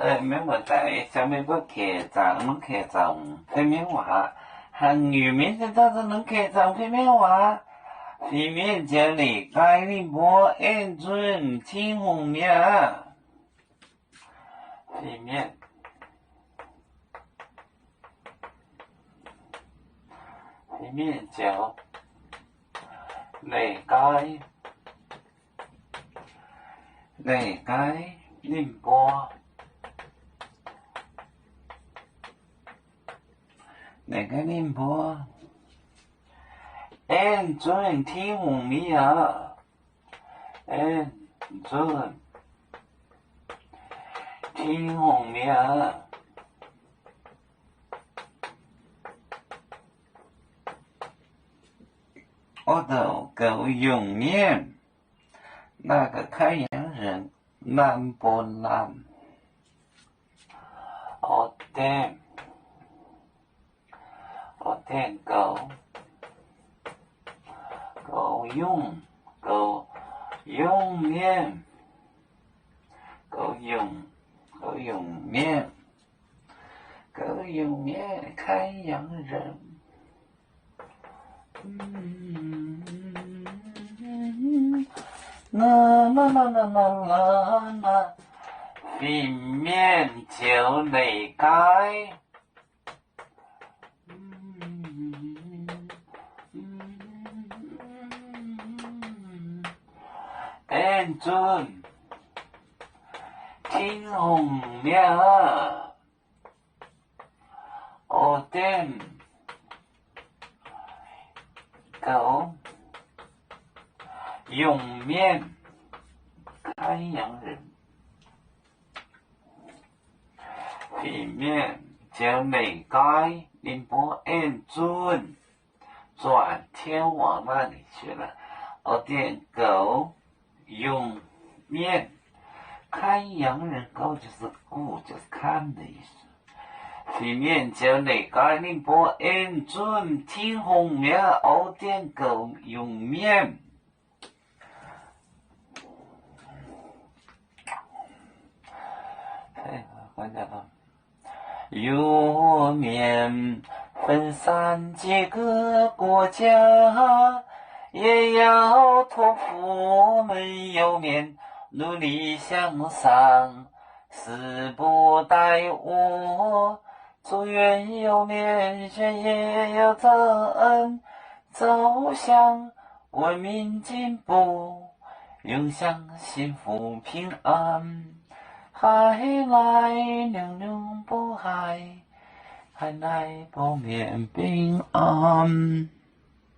Maiv muoz-doic, caux meih mbuo kec zaangc, longc kec zaangc fai mienh waac. Haaix nyungc mienh se daaih longc kec zaangc fai mienh waac. Fih mienh njoux leiz gaai ninh mbuo en nzunh Tin-Hungh mi'aqv. Fih mienh, fih mienh njoux leiz gaai, leiz gaai ninh mbuo, leiz gaai ninh mbuo en nzunh Tin-Hungh mi'aqv. En nzunh Tin-Hungh mi'aqv. Orv douc goux yungh mienh, naaiv ga'kaiv yangh nzengc, naaiv bun laanh. Orv dengh, orv dengh goux, goux yungh, goux yungh mienh, goux yungh, goux yungh mienh, goux yungh mienh kaiv yangh nzengc. Fih mienh njoux leiz gaai en nzunh Tin-Hungh mi'aqv. Orv dengh goux yungh mienh kaiv yangh nzengc. Fih mienh njoux leiz gaai ninh mbuo en nzunh zuangx tiuv wuov maah. Orv dengh goux yungh mienh kaiv yangh nzengc. Goux 就是顾, 就是看的意思. Fih mienh njoux leiz gaai ninh mbuo en nzunh Tin-Hungh mi'aqv. Orv dengh goux yungh mienh. Yuh mienh 分散几个国家，也要托付我们右面努力向上，死不耽误。祝愿右面学业有成，走向文明进步，永享幸福平安。海来永永不海，海来不免平安。